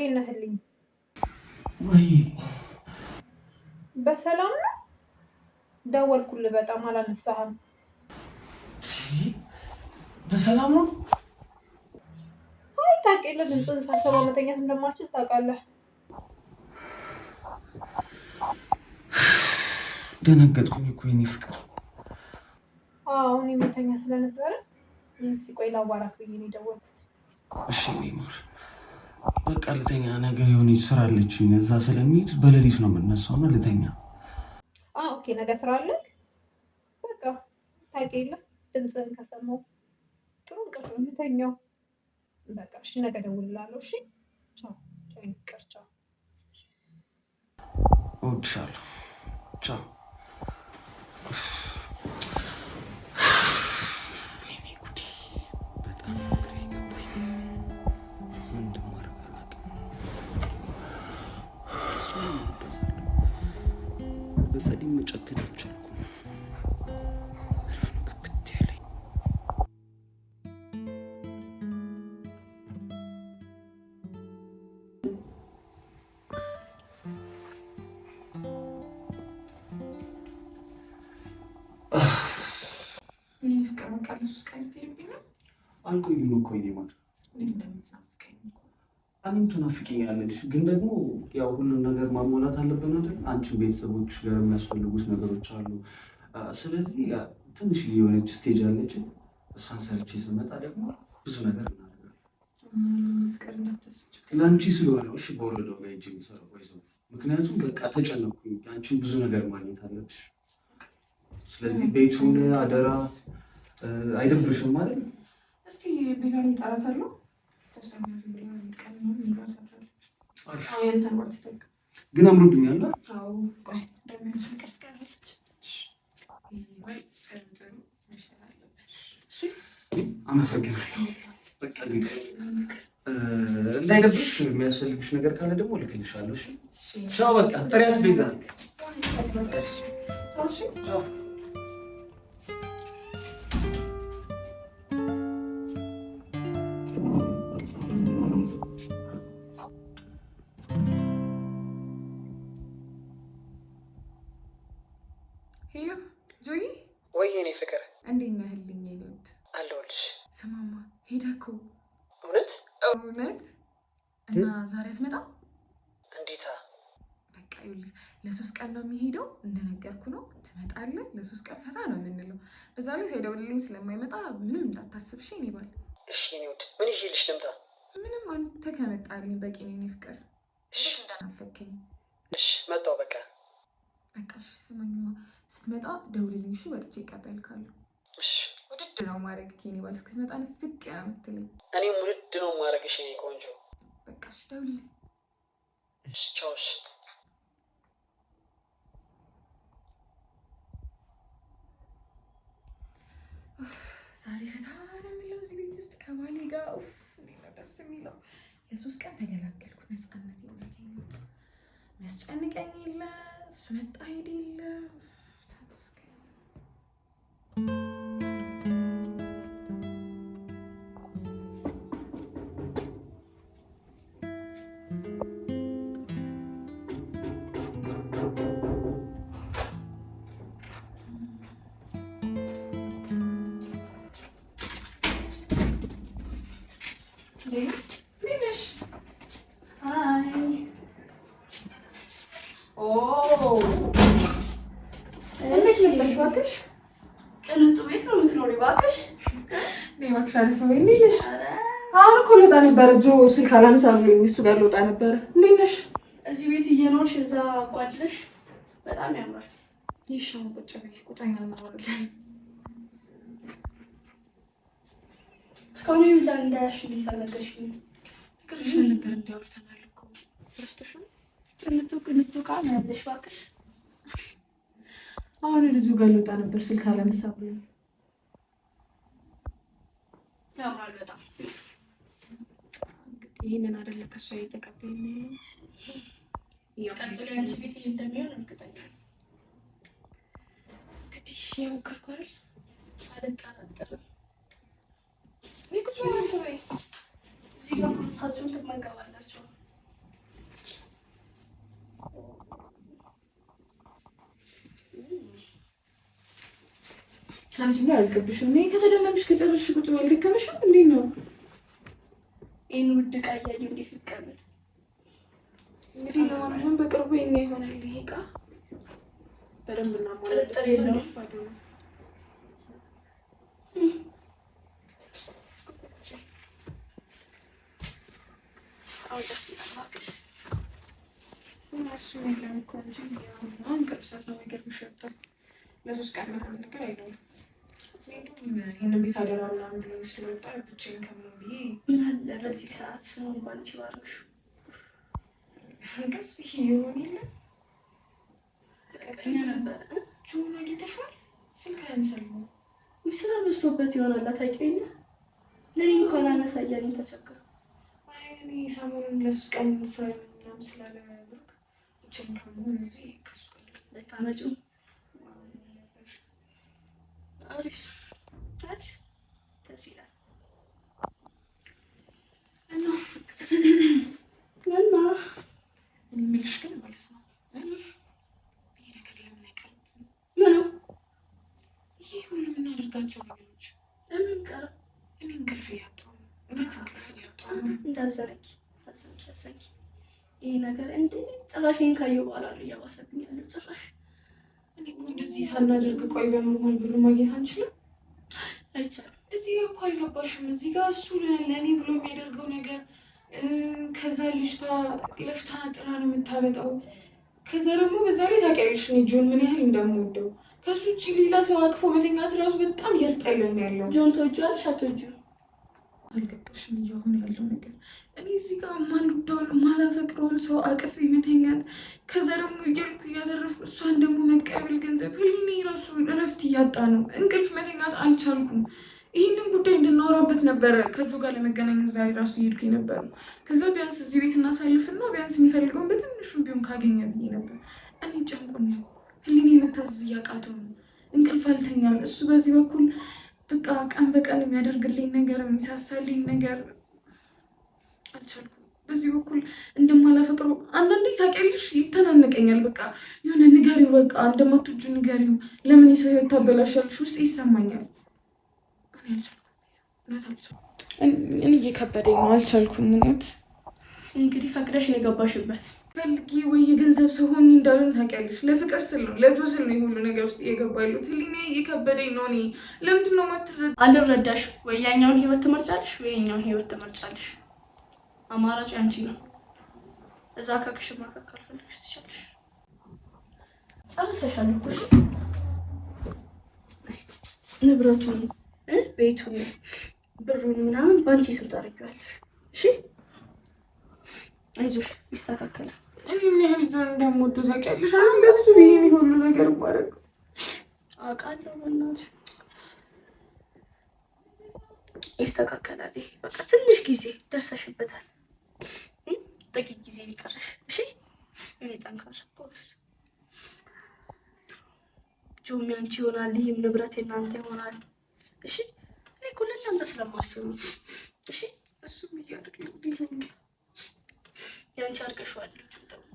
እንዴት ነህልኝ? ወይ በሰላም ነው? ደወልኩልህ፣ በጣም አላነሳህም። በሰላም ነው? አይ ታውቅ የለ ድምፅህን ሳልሰማ መተኛት እንደማልችል ታውቃለህ። ደነገጥኩኝ እኮ የእኔ ፍቅር። አዎ እኔ መተኛ ስለነበረ እስኪ ቆይ ላዋራክ ብዬ ነው የደወልኩት። እሺ የእኔ ማር በቃ ልተኛ። ነገ የሆነች ስራ አለችኝ እዛ ስለሚሄድ በሌሊት ነው የምነሳው እና ልተኛ። Okay፣ ነገ ስራ አለክ? በቃ ታውቂ የለ ድምፅህን ከሰማሁ ጥሩ እንቅልፍ ነው የምተኛው። በቃ እሺ፣ ነገ እደውልልሃለሁ። እሺ፣ ቻው ቻው፣ የእኔ ፍቅር ቻው። እወድሻለሁ። ቻው። ወይኔ ጉዴ! በጣም ነው ግራ የገባኝ። ምን እንደማደርግ አላውቅም። እሷንም እወዳታለሁ። በጸዲም መጨከን አልቻልኩም። ግራ ነው ግብት ያለኝ። የእኔ ፍቅር በቃ ለ3 ቀን ልትሄድብኝ ነው? አልቆይም እኮ የእኔ ማር። እንዴት እንደምትናፍቀኝ እኮ። እኔም ትናፍቂኛለሽ፣ ግን ደግሞ ያው ሁሉን ነገር ማሟላት አለብን አይደል? አንቺን ቤተሰቦች ጋር የሚያስፈልጉት ነገሮች አሉ። ስለዚህ ትንሽ የሆነች stage አለችን። እሷን ሰርቼ ስመጣ ደግሞ ብዙ ነገር እናደርጋለን። ፍቅር እንዳታስብ። ለአንቺ ስለሆነ ነው እሺ፣ በወረደው ጋር ሂጅ የምሰራው ባይዘው። ምክንያቱም በቃ ተጨነኩኝ። ለአንቺም ብዙ ነገር ማግኘት አለብሽ። ስለዚህ ቤቱን አደራ። አይደብርሽም አይደል? እስቲ ቤዛን እጠራታለሁ። ተወሰነ ዝም ብላ አንድ ቀን ምናምን ይሏት አድራለች። አሪፍ። አዎ ያንተን ባል ትጠቅ። ግን አምሮብኛል። አዎ ቆይ እንደሚሆን ስንቀር ትቀራለች። ወይ ጥሩ መሽተት አለበት። እሺ። አመሰግናለሁ። በቃ እንግዲህ እንዳይደብርሽ የሚያስፈልግሽ ነገር ካለ ደግሞ እልክልሻለሁ። እሺ፣ ቻው። በቃ ጥሪያት ቤዛ። እሺ። ቻው። Hello ጆይ፣ ወይ የኔ ፍቅር። እንዴት ነህልኝ? የኔ ውድ። አለሁልሽ። ስማማ ሄደ እኮ። እውነት? እውነት። እና ዛሬ አትመጣም? እንዴታ! በቃ ይኸውልህ ለ3 ቀን ነው የሚሄደው፣ እንደነገርኩ ነው። ትመጣለህ። ለ3 ቀን ፈታ ነው የምንለው። በዛ ላይ ሳይደውልልኝ ስለማይመጣ ምንም እንዳታስብ እሺ የኔ ባል። እሺ የኔ ውድ፣ ምን ይዤልሽ ልምጣ? ምንም አንተ ከመጣልኝ በቂ ነው የኔ ፍቅር። እሺ። እንዳናፈከኝ። እሺ መጣሁ በቃ። በቃ እሺ፣ ስማኝማ ስትመጣ ደውልልኝ እሺ። ወጥቼ እቀበልካለሁ። እሺ። ውድድ ነው ማድረግ የኔ ባል። እስክትመጣ ንፍቅ ነው የምትለኝ። እኔም ውድድ ነው ማድረግሽ የኔ ቆንጆ። በቃ እሺ፣ ደውልልኝ። እሺ ቻው። እሺ። ዛሬ ፈታ ነው የሚለው እዚህ ቤት ውስጥ ከባሌ ጋር። ኡፍ እንዴት ነው ደስ የሚለው! ለ3 ቀን ተገላገልኩ። ነፃነት ያገኘሁት፣ የሚያስጨንቀኝ የለ፣ እሱ መጣ ሄደ የለ። ኡፍ፣ ተመስገን። እንዴት ነሽ? Hi። ኦ እንዴት ነበርሽ እባክሽ? ቅንጡ ቤት ነው የምትኖሪ እባክሽ። እኔ እባክሽ አሪፍ ነው። እንዴት ነሽ? አሁን እኮ ልወጣ ነበረ። ጆ ስልክ አላነሳ ብሎኝ እሱ ጋር ልወጣ ነበረ። እንዴት ነሽ? እዚህ ቤት እየኖርሽ እዛ ጓድለሽ በጣም ያምራል። ይሻው ቁጭ በይ፣ ቁጭ እናወራለን። እስካሁን ይሁላ እንዳያሽ እንዴት አልነገርሽኝም? ነግሬሽ ነበር እንዲያወርተናል እኮ ረስተሽው። ቅንጡ ቅንጡ ዕቃ ነው ያለሽ እባክሽ። አሁን ልጁ ጋር ልወጣ ነበር ስልክ አላነሳ ብሎኝ። ያምራል በጣም። እንግዲህ ይህንን አይደለ ከእሷ እየተቀበልን ያለው። ቀጥሎ ያንቺ ቤት ይሄ እንደሚሆን እርግጠኛ ነኝ። እንግዲህ የሞከርኩ አይደል? አልጠራጠርም። እኔ ቁጭ በይ አረፍ በይ። እዚህ ጋር ቁርሳችሁን ትመገባላችሁ። አንቺም ላይ አልቅብሽም። እኔ ከተደመምሽ ከጨረስሽ ቁጭ በል። ደከመሽም? እንዴት ነው ይህን ውድ ዕቃ እያየሁ እንዴት ልቀመጥ? እንግዲህ ለማንኛውም በቅርቡ የኛ ይሆናል ይሄ ዕቃ። በደንብ እናሟላበት። ጥርጥር የለውም። ባዶ ነው። አሁን ደስ ይላል እባክሽ። እና እሱ የለም እኮ እንጂ አሁን ቅርብ ሰዓት ነው የሚገርምሽ የወጣው። ለሶስት ቀን ምናምን ነገር አይኖርም። እኔ እንደውም ይህንን ቤት አደራ ምናምን ብሎኝ ስለወጣ ብቻዬን ከምሆን ብዬ ምን አለ በዚህ ሰዓት ስሙን ባንቺ ባረግሽው። ቀስ ብዬ የሆነ የለም ፍቅረኛ ነበረ። ጆን አግኝተሽዋል? ስልክ አያንሳልም። ውይ ስራ በዝቶበት ይሆናል። አታውቂው የለ ለእኔ እንኳን አነሳ እያለኝ ተቸገርኩ። አይ እኔ ሰሞኑን ለሶስት ቀን ስራ ምናምን ስላለ ብሩክ ብቻዬን ከምሆን እዚህ ከእሱ ጋር ልታመጪው አሪፍ አሪፍ ደስ ይላል። እና እና እኔ የምልሽ ግን ማለት ነው ይሄ ነገር ለምን አይቀርብም? ምኑ ይሄ ሁሉ የምናደርጋቸው ነገሮች ለምን ቀረ? እኔ እንቅልፍ እያጣሁ ነው። እውነት እንቅልፍ እያጣሁ ነው። እንዳዘነጊ አዘንጊ አዘንጊ። ይሄ ነገር እንደ ጭራሽ ይሄን ካየሁ በኋላ ነው እያባሰብኝ ያለው ጭራሽ። እኔ እኮ እንደዚህ ሳናደርግ ቆይ በ normal ብር ማግኘት አንችልም? አይቻልም። እዚህ ጋር እኮ አልገባሽም። እዚህ ጋር እሱ ለእኔ ብሎ የሚያደርገው ነገር ከዛ ልጅቷ ለፍታ ጥራ ነው የምታመጣው። ከዛ ደግሞ በዛ ላይ ታውቂያለሽ እኔ ጆን ምን ያህል እንደምወደው። ከሱ ውጭ ሌላ ሰው አቅፎ መተኛት እራሱ በጣም እያስጠላኝ ነው ያለው። ጆን ትወጂዋለሽ አትወጂውም? አልገባሽም እየሆነ ያለው ነገር። እኔ እዚህ ጋር የማልወደውን የማላፈቅረውን ሰው አቅፌ መተኛት፣ ከዛ ደግሞ እያልኩ እያተረፍኩ እሷን ደግሞ መቀበል ገንዘብ፣ ህሊኔ ራሱ እረፍት እያጣ ነው። እንቅልፍ መተኛት አልቻልኩም። ይህንን ጉዳይ እንድናወራበት ነበረ ከጆ ጋር ለመገናኘት ዛሬ ራሱ እየሄድኩ የነበረው። ከዛ ቢያንስ እዚህ ቤት እናሳልፍና ቢያንስ የሚፈልገውን በትንሹም ቢሆን ካገኘ ብዬ ነበር። እኔ ጨንቆኛል። ህሊኔ መታዘዝ እያቃተው ነው። እንቅልፍ አልተኛም። እሱ በዚህ በኩል በቃ ቀን በቀን የሚያደርግልኝ ነገር የሚሳሳልኝ ነገር አልቻልኩም። በዚህ በኩል እንደማላፈቅረው አንዳንዴ ታውቂያለሽ ይተናነቀኛል። በቃ የሆነ ንገሪው፣ በቃ እንደማትወጂው ንገሪው፣ ለምን የሰው ህይወት ታበላሻለሽ ውስጥ ይሰማኛል። እኔ አልቻልኩም፣ እውነት አልቻልኩም። እኔ እየከበደኝ ነው፣ አልቻልኩም። እውነት እንግዲህ ፈቅደሽ ነው የገባሽበት። ፈልጌ ወይ የገንዘብ ሰው ሆኜ እንዳልሆነ ታውቂያለሽ። ለፍቅር ስል ነው ለጆ ስል ነው የሁሉ ነገር ውስጥ እየገባ ያለሁት። ህሊናዬ እየከበደኝ ነው። እኔ ለምንድን ነው የማትረዳ? አልረዳሽ። ወይ ያኛውን ህይወት ትመርጫለሽ፣ ወይ የኛውን ህይወት ትመርጫለሽ። አማራጩ ያንቺ ነው። እዛ ካክሽ ማካክ ካልፈለግሽ ትችያለሽ። ጨርሰሻል እኮ እሺ። ንብረቱን፣ ቤቱን፣ ብሩን ምናምን በአንቺ ስም ታደርጊዋለሽ። እሺ አይዞሽ፣ ይስተካከላል። እኔ ምን ያህል ጆን እንደምወደው ታውቂያለሽ አይደል? ለእሱ ብዬ ነው ሁሉ ነገር ማድረግ አውቃለሁ። በእናትሽ ይስተካከላል። ይሄ በቃ ትንሽ ጊዜ ደርሰሽበታል። ጥቂት ጊዜ ቢቀርሽ። እሺ እኔ ጠንካራ ጎበዝ። ጆም ያንቺ ይሆናል። ይህም ንብረት የእናንተ ይሆናል። እሺ እኔ እኮ ለእናንተ ስለማስብ ነው። እሺ እሱም እያደረግልኝ ያንቺ አድርገሽዋል። ልጁን ደግሞ